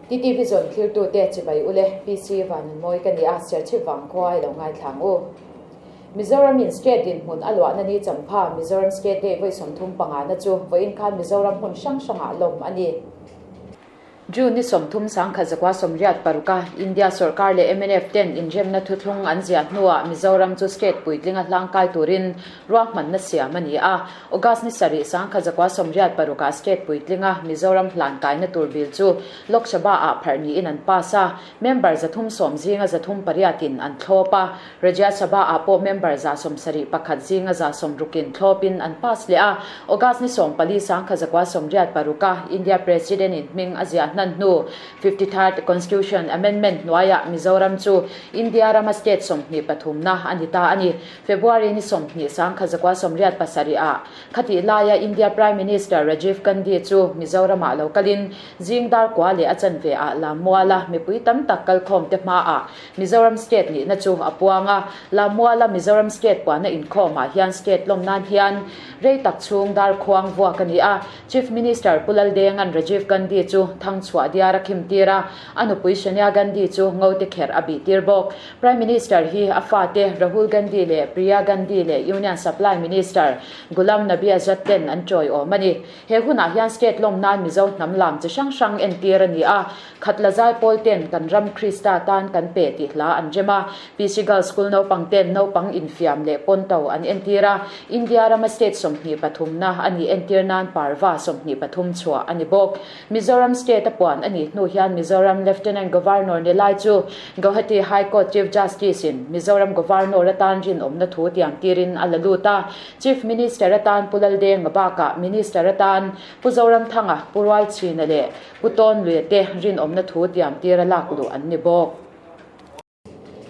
TT Vision thlirtute chibai ule, PC Vanunmawi ka ni a, Serchhip vangkhua i lo ngaithla ang u. Mizoram in State dinhmun a luahna ni champha Mizoram State Day vawi 35 na chu vawiin khan Mizoram hmun hrang hrangah lawm a ni. June ni 30 1986 a India sawrkar leh mnf ten inremna thuthlung an ziah hnuah Mizoram chu state puitlinga hlangkai turin ruahmanna siam a ni a. August ni 7 1986 ah state puitlinga Mizoram hlankaina tur bill chu Lok Sabha ah pharh niin an pass a, member 310 zinga 308 in an thlawp a. Rajya Sabha ah pawh member 71 zinga 160 in thlawpin an pass leh a. August ni 14 1986 a India President in hming a ziah hnan hnu 53rd Constitution Amendment hnuaiah Mizoram chu India rama state 23 na a ni ta a ni. February ni 20 1987 ah khatih laia India Prime Minister Rajiv Gandhi chu Mizoram ah lo kalin zing dar kua leh a chanve ah Lammuala mipui tam tak kalkhawm te hmaah Mizoram State nihna chu a puang a, Lammuala Mizoram State puahna inkhawmah hian State lawm nan hian rei tak chhung dar khuang vuak a ni a. Chief Minister Pu Laldenga'n Rajiv Gandhi chu thangchhuah diar a khim tir a, a nupui Sonia Gandhi chu ngote kherh a bih tir bawk. Prime Minister hi a fate Rahul Gandhi leh Priya Gandhi leh Union Supply Minister Ghulam Nabi Azad ten an tawiawm a ni. He hunah hian State lawm nan Mizo hnam lam chi hrang hrang entir a ni a, Khatla zaipawl ten kan ram Krista tan kan pe tih hla an rem a, PC Girls School naupang ten naupang infiam leh pawnto an entir a, India rama state 23 na a nih entir nan parva 23 chhuah a ni bawk. Mizoram state a puan a nih hnu hian Mizoram Lieutenant Governor ni lai chu Guwahati High Court Chief Justice in Mizoram Governor atan rinawmna thu tiam tirin a la lut a, Chief Minister atan Pu Laldenga bakah Minister atan Pu Zoramthanga, Pu Rualchhina leh Pu Tawn Luia te rinawmna thu tiam tira lak luh an ni bawk.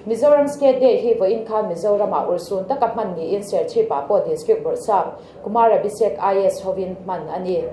Mizoram State Day hi vawiin khan Mizoramah urhsun taka hman niin Serchhip-ah pawh District Bawrhsap Kumar Abhishek IAS hovin hman a ni.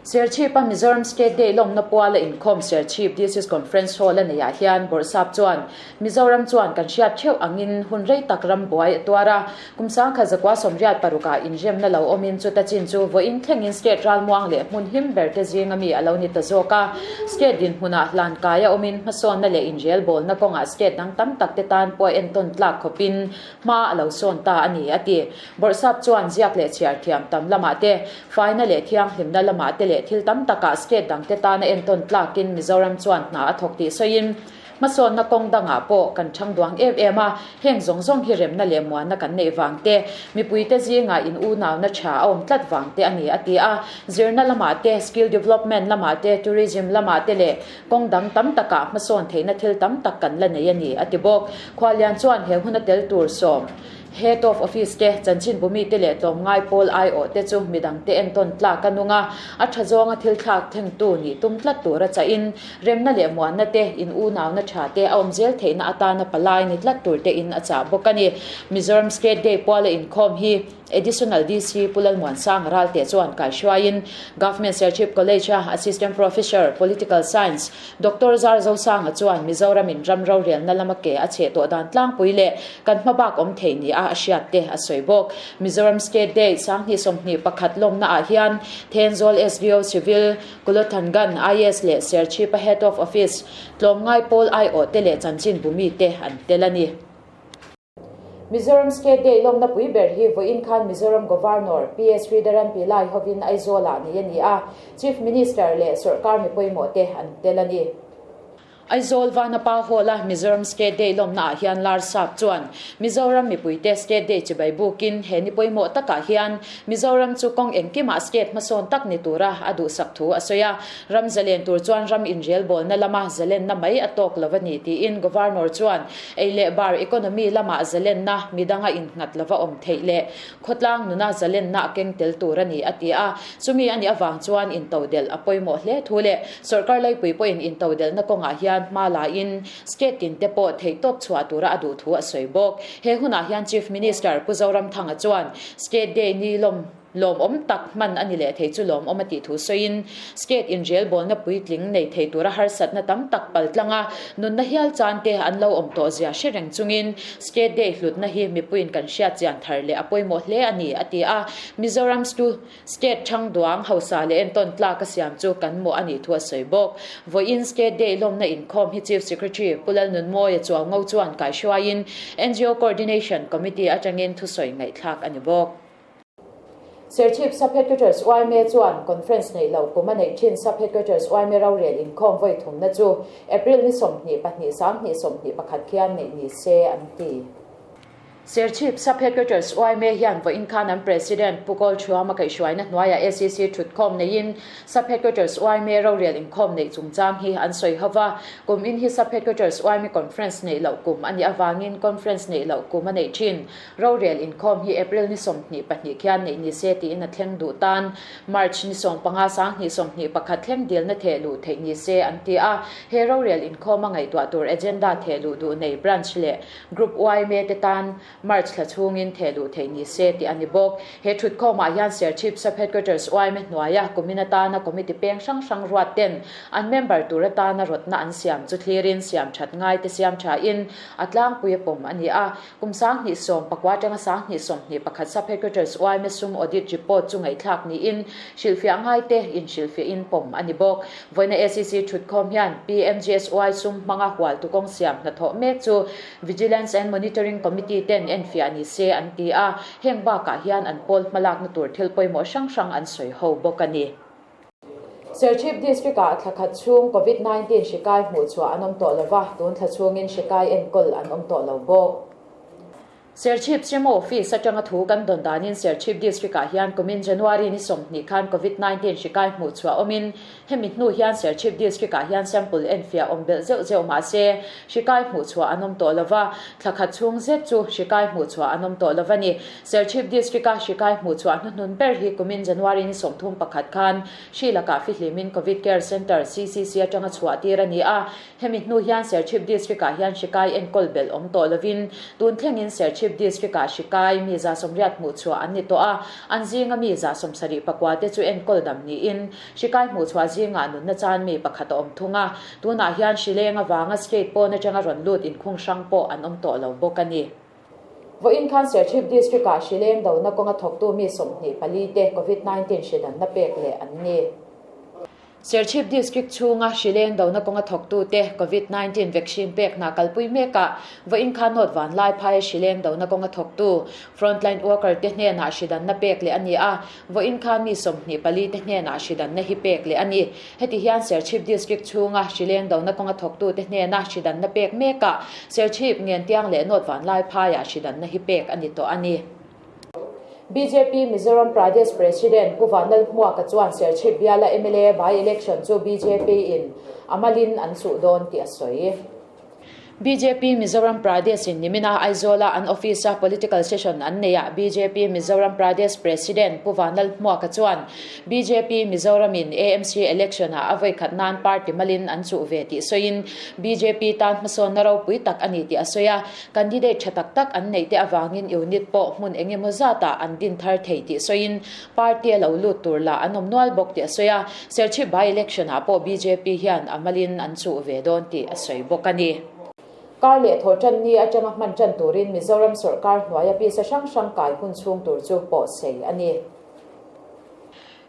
Serchhip-a Mizoram State Day lawmna puala inkhawm Serchhip District Conference Hall a neiah hian Bawrhsap chuan Mizoram chuan kan hriat theuh angin hun rei tak ram buai a tuar a, Kum 1986 ah inremna lo awmin chuta chin chu vawiin thlengin state ralmuang leh hmun him ber te zinga mi a lo ni ta zawk a. State dinhmunah hlan kai a awmin hmasawnna leh inrelbawlna kawngah state dang tam tak te tan pawh entawn tlak khawpin hma a lo sawn ta a ni, a ti. Bawrhsap chuan ziak leh chhiar thiam tam lamah te, faina leh thianghlimna lamah te leh thil tam takah state dang te tana entawn tlakin Mizoram chuan hna a thawk tih sawiin, Hmasawnna kawng dangah pawh kan chhang duang em em a, heng zawng zawng hi remna leh muanna kan neih vang te, mipuite zingah in unauna tha a awm tlat vang te a ni, a ti a. Zirna lamah te, skill development lamah te, tourism lamah te leh kawng dang tam takah hmasawn theihna thil tam tak kan la nei a ni, a ti bawk. Khualian chuan he huna tel tur sawm. Head of Office te, chanchinbu mite leh tlawmngai pawl aiawh te chu midangte entawn tlak a nung a, a tha zawnga thil thlak thlengtu nih tum tlat tura chahin remna leh muanna te, in unauna tha te a awm zel theihna atana palai ni tlat tur te in a chah bawk a ni. Mizoram State Day puala inkhawm hi Additional DC Pu Lalmuansanga Ralte chuan kaihruaiin Government Serchhip College-a Assistant Professor, Political Science, Doctor Zar Zosanga chuan Mizoramin ram rorelna lama ke a cheh tawh dan tlangpui leh kan hmabak awm thei nia a hriat te a sawi bawk. Mizoram State Day 2021 lawmna ah hian Thenzawl SDO Civil, Kulothangan, IAS leh Serchhipa Head of Office, Tlawmngai Pawl aiawh te leh chanchinbu mite an tel a ni. Mizoram State Day lawmna pui ber hi vawiin khan Mizoram Governor PS Sridharan Pillai hovin Aizawl-ah nei a ni a, Chief Minister leh sawrkar mi pawimawh te an tel a ni. Aizawl Vanapa Hall-a Mizoram State Day lawmnaah hian Larsap chuan Mizoram mipuite State Day chibai bukin he ni pawimawh takah hian Mizoram chu kawng engkimah state hmasawn tak ni tura a duhsak thu a sawi a. Ram zalen tur chuan ram inrelbawlna lama zalenna mai a tawk lo a ni tiin Governor chuan Ei leh bar economy lamah zalenna midanga innghat lova awm theih leh khawtlang nuna zalenna a keng tel tur a ni, a ti a. Chumi a nih avang chuan intodelh a pawimawh hle thu leh sawrkar laipui pawhin intodelhna kawngah hian hma lain state tin te pawh theihtawp chhuah tura a duh thu a sawi bawk. He hunah hian Chief Minister Pu Zoramthanga chuan State Day ni lawm. Lawmawm tak hman a ni leh thei chu lawmawm a tih thu sawiin, state inrelbawlna puitling nei thei tura harsatna tam tak pal tlanga nunna hial chan te an lo awm tawh zia hre reng chungin State Day hlutna hi mipuiin kan hriat chian thar leh a pawimawh hle a ni, a ti a. Mizoram stu State thangduang hausa leh entawn tlak a siam chu kan mawh a nih thu a sawi bawk. Vawiin State Day lawmna inkhawm hi Chief Secretary Pu Lalnunmawia Chuaungo chuan kaihruaiin ngo Coordination Committee atangin thusawi ngaihthlak a ni bawk. Serchhip Sub-Headquarters yma chuan Conference neih loh kum a neih thin Sub-Headquarters yma rorel inkhawm vawi thumna chu April ni 22 2021 khian neih ni se an ti. Serchhip Sub-Headquarters yma hian vawiin khan an President Pu Kawl Thuama kaihhruaina hnuaiah acc thutkhawm neiin Sub-Headquarters yma rorel inkhawm neih chungchang hi an sawi ho va. Kum in hi Sub-Headquarters yma Conference neih loh kum a nih avangin Conference neih loh kum a neih thin. Rorel inkhawm hi April ni 22 khian neih ni se tiin a thleng duh tan. March ni 15 2021 thleng dilna theh luh theih ni se an ti a. He rorel inkhawma ngaihtuah tur agenda theh luh duh nei branch leh Group yma te tan March thla chhungin theh luh theih ni se tih a ni bawk. He thutkhawmah hian Serchhip Sub-Headquarters yma hnuaia kumin atana committee peng hrang hrang ruat ten an member tur atana rawtna an siam chu thlirin siam that ngai te siam thain a tlangpui a pawm a ni a. Kum 2019 atanga 2021 Sub-Headquarters yma sum audit report chu ngaihthlak niin hrilhfiah ngaite inhrilhfiahin pawm a ni bawk. Vawiina acc thutkhawm hian PMGSY sum hmanga hualtu kawng siam hnathawh mek chu Vigilance and Monitoring Committee ten enfiah ni se an ti a, heng bakah hian an pawl hmalakna tur thil pawimawh hrang hrang an sawi ho bawk a ni. Serchhip District-ah thla khat chhung Covid 19 hri kai hmuh chhuah an awm tawh lo va, tun thla chhungin hri kai enkawl an awm tawh lo bawk. Serchhip CMO Office atanga thu kan dawn danin Serchhip District-ah hian kumin January ni 20 khan Covid 19 hri kai hmuh chhuah awmin hemi hnu hian Serchhip District-ah hian sample enfiah awm belh zeuh zeuh mah se hri kai hmuh chhuah an awm tawh lo va, thla khat chhung zet chu hri kai hmuh chhuah an awm tawh lo va ni. Serchhip District-a hri kai hmuh chhuah hnuhnun ber hi kumin January ni 31 khan hri lakah fihlimin Covid Care Centre, CCC, atanga chhuah tir a ni a. Hemi hnu hian Serchhip District-ah hian hri kai enkawl belh awm tawh lovin tun thlengin Serchhip District-ah hri kai mi 180 hmuh chhuah an ni tawh a, an zinga mi 74 te chu enkawl dam niin hri kai hmuh chhuah zingah nunna chan mi pakhat a awm thung a. Tunah hian hri leng avanga state pawn atanga rawn lut inkhung hrang pawh an awm tawh lo bawk a ni. Vawiin khan Serchhip District-ah hri leng dona kawnga thawktu mi 24 te Covid 19 hri danna pek leh an ni. Serchhip District chhunga hri leng dona kawnga thawktute Covid 19 vaccine pek hna kalpui mekah vawiin khan North Vanlaiphai hri leng dona kawnga thawktu frontline worker te hnenah hri danna pek leh a ni a, vawiin khan mi 24 te hnenah hri danna hi pek leh a ni. Heti hian Serchhip District chhunga hri leng dona kawnga thawktute hnena hri danna pek mekah Serchhip, Ngentiang leh North Vanlaiphaiah hri danna hi pek a ni tawh a ni. Bjp Mizoram Pradesh President Pu Vanlalhmuaka chuan Serchhip biala mla by-election chu bjp in a malin an chuh dawn tih a sawi. Bjp Mizoram Pradesh in nimina Aizawla an office-a political session an neihah bjp Mizoram Pradesh President Pu Vanlalhmuaka chuan bjp Mizoram in AMC election-ah a vawikhat nan party malin an chuh ve tih sawiin bjp tan hmasawnna ropui tak a ni tih a sawi a. Candidate tha tak tak an neih te avangin unit pawh hmun eng emaw zatah an din thar thei tih sawiin party a lo lut tur lah an awm nual bawk tih a sawi a, Serchhip by-election ah pawh bjp hian a malin an chuh ve dawn tih a sawi bawk a ni. Kar leh thaw tan ni atanga hman tan turin Mizoram sawrkar hnuaia pisa hrang hrang kai hun chhung tur chu pawh sei a ni.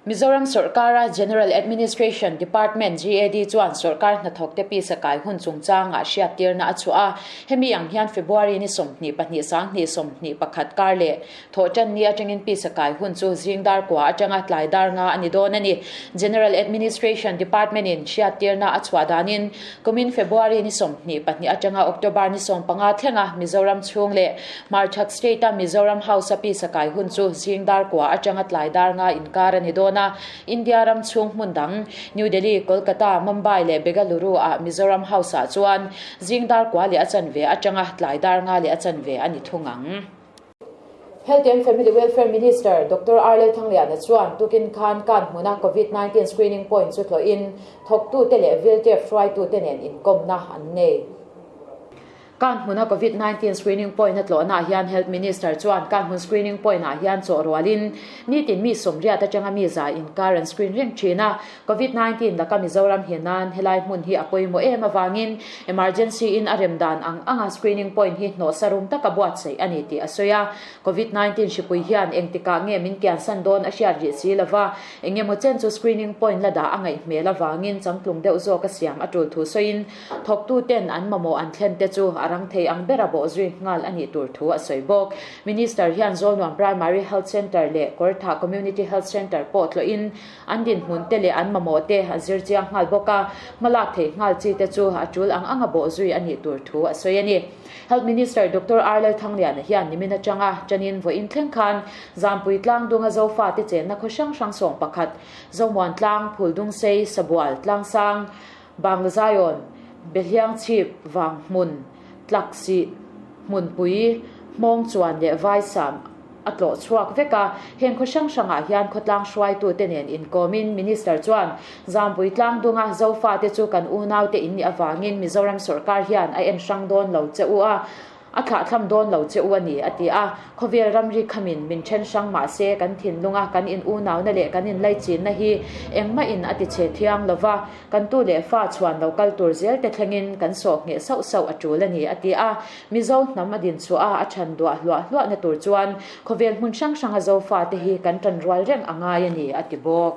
Mizoram sawrkara General Administration Department, GAD, chuan sawrkar hnathawkte pisa kai hun chungchangah hriattirna a chhuah a. Hemi ang hian February ni 22 2021 kar leh thawhtan ni atangin pisa kai hun chu zing dar kua atanga tlai dar nga a ni dawn a ni. General Administration Department in hriattirna a chhuah danin kumin February ni 22 atanga October ni 15 thlenga Mizoram chhung leh Hmarchhak State-a Mizoram House-a pisa kai hun chu zing dar kua atanga tlai dar nga inkar a ni dawn a. India ram chhung hmun dang, New Delhi, Kolkata, Mumbai leh Bengaluru-ah Mizoram House-ah chuan zing dar kua leh a chanve atanga tlai dar nga leh a chanve a ni thung ang. Health and Family Welfare Minister Doctor R Lalthangliana chuan tukin khan kan hmuna Covid 19 screening point chu tlawhin thawktute leh Viltef hruaitute nen inkawmna an nei. Kanhmuna Covid 19 screening point a tlawhnaah hian Health Minister chuan Kanhmun screening point ah hian chawh rualin nitin mi 80 atanga mi 100 inkar an screen reng thin a. Covid 19 laka Mizoram hi nan helai hmun hi a pawimawh em avangin emergency in a rem dan ang anga screening point hi hnawhsa rum taka buatsaih a ni tih a sawi a. Covid 19 hripui hian engtikah nge min kiansan dawn a hriat rih si lova, engemaw chen chu screening point la dah a ngaih hmel avangin changtlung deuh zawk a siam a tul thu sawiin thawktuten an mamawh an thlen te chu a rang thei ang bera bawh zui nghal a nih tur thu a sawi bawk. Minister hian Zawlnuam Primary Health Centre leh Kawrthah Community Health Centre pawh tlawhin an dinhmun te leh an mamawh te a zir chiang nghal bawk a, hmalak theih nghal chi te chu a tul ang anga bawh zui a nih tur thu a sawi a ni. Health Minister Doctor R Lalthangliana hian nimin atanga tanin vawiin thleng khan Zampui Tlangdunga Zofa te chenna khaw hrang hrang 11, Zomuan Tlang, Phuldungsei, Sabual, Tlangsang, Banglazayon, Behliangchhip, Vanghmun, Tlaksih, Hmunpui, Hmawngchuan leh Vaisam a tlawh chhuak vek a. Heng khaw hrang hrangah hian khawtlang hruaitute nen inkawmin Minister chuan Zampui Tlangdunga Zofa te chu kan unaute in nih avangin Mizoram sawrkar hian a en hrang dawn lo che u a, a thlahthlam dawn lo che u a ni, a ti a. Khawvel ramri khamin min then hrang mah se kan thinlunga kan in unauna leh kan inlaichinna hi engmahin a ti chhe thiang lo va, kan tu leh fa chhuan lo kal tur zel te thlengin kan sawh ngheh sauh sauh a tul a ni, a ti a. Mizo hnam a din chhuah a, a than duah hluah hluahna tur chuan khawvel hmun hrang hranga Zofate hi kan tan rual reng a ngai a ni, a ti bawk.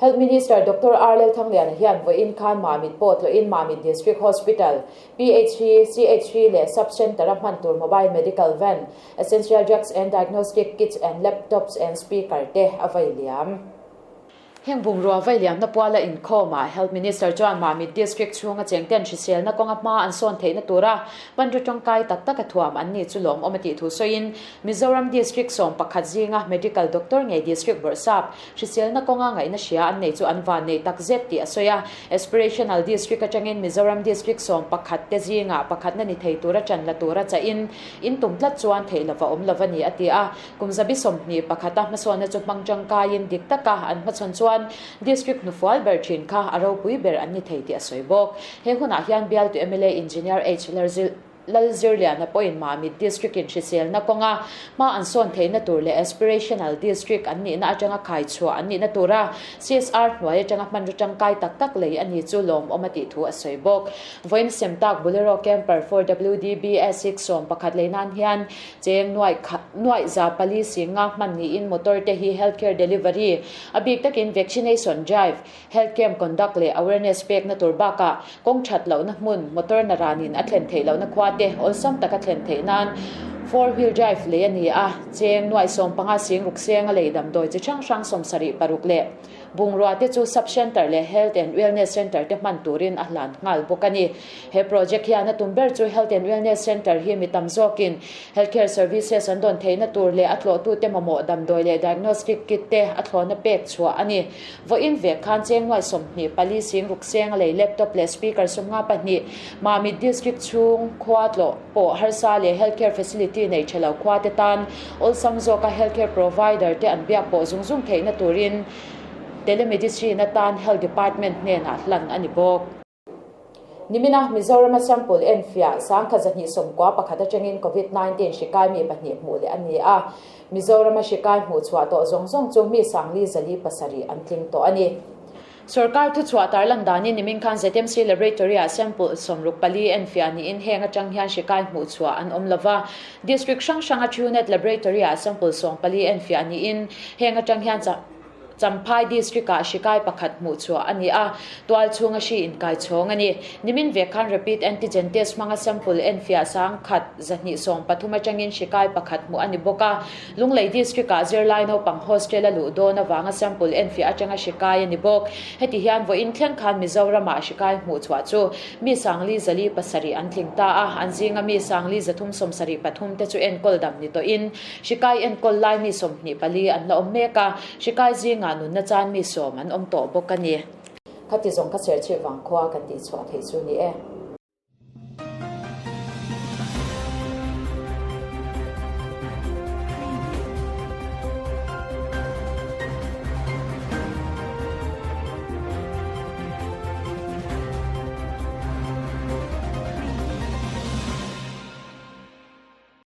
Health Minister Doctor R Lalthangliana hian vawiin khan Mamit pawh tlawhin Mamit District Hospital, PHC, CHC leh Sub Centre-a hman tur Mobile Medical Van, Essential Drugs and Diagnostic Kits and Laptops and Speaker te a vai liam. Heng bungrua vai liamna puala inkhawmah Health Minister chuan Mamit District chhunga chengten hriselna kawnga hma an sawn theihna tura panru tangkai tak taka thuam an ni chu lawmawm a tih thu sawiin Mizoram District 11 zinga Medical Doctor ngei District Bawrhsap Hriselna kawnga ngaihna hria an nei chu an van nei tak zet tih a sawi a. Aspirational District atangin Mizoram District 11 te zingah pakhatna ni thei tura ṭan la tura chahin in tum tlat chuan theih lova awm lova ni a ti a. Kum zabi 21 a hmasawnna chu hmang tangkaiin dik taka an hmachhawn chuan District hnufual ber thin kha a ropui ber an ni thei tih a sawi bawk. He hunah hian bialtu mla Engineer H. Lalzirliana pawhin Mamit District in hriselna kawnga hma an sawn theihna tur leh Aspirational District an nihna atanga khai chhuah an nihna tura CSR hnuai atanga hmanraw tangkai tak tak lei a ni chu lawmawm a tih thu a sawi bawk. Vawiin Semtak Bolero Camper 4WDBS 11 lei nan hian cheng nuaih nuaih 400 singa hman niin motor te hi healthcare delivery a bik takin vaccination drive Health camp conduct leh awareness pekna tur bakah kawng that lohna hmun, motor na ranin a thlen theih lohna khua te awlsam taka thlen theih nan four wheel drive lei a ni a, cheng nuaih 15 sing ruk senga lei damdawi chi hrang hrang 76 leh bungrua te chu sub centre leh health and wellness centre te hman turin a hlan nghal bawk a ni. He project hian a tum ber chu health and wellness centre hi mi tam zawkin healthcare services an dawn theihna tur leh a tlawhtute mamawh damdawi leh diagnostic kit te a thlawhna pek chhuah a ni. Vawiin vek khan cheng nuai 24 sing ruk seng a lei laptop leh speaker 52 Mamit District chhung khua tlawh pawh harsa leh healthcare facility nei tha lo khua te tan awlsam zawka healthcare provider te an biak pawh zung zung theihna turin telemedicine atan Health Department hnenah hlan a ni bawk. Nimina Mizorama sample enfiah 1291 atangin Covid-19 hri kai mi pahnih hmuh leh a ni a. Mizorama hri kai hmuh chhuah tawh zawng zawng chu mi 457 an tling tawh a ni. Sorkar thuchhuah tarlan danin nimin khan ZMC Laboratory-ah sample 64 enfiah niin heng atang hian hri kai hmuh chhuah an awm lova. District hrang hranga Truenat Laboratory-ah sample 14 enfiah niin heng atang hian Champhai District-ah hri kai pakhat hmuh chhuah a ni a, tual chhunga hri inkai chhawng a ni. Nimin vek khan Rapid Antigen Test hmanga sample enfiah 1213 atangin hri kai pakhat hmuh a ni bawk a. Lunglei District-ah zirlai naupang hostel a luh dawn avanga sample enfiah atanga hri kai a ni bawk. Heti hian vawiin thleng khan Mizoramah hri kai hmuh chhuah chu mi 457 an tling ta a, an zinga mi 473 te chu enkawl dam ni tawhin Hri kai enkawl lai mi 24 an la awm mek a, hri kai zingah nunna chan mi 10 an awm tawh bawk a ni. Khati zawng kha Serchhip vang khua kan tih chhuah theih chu ni e.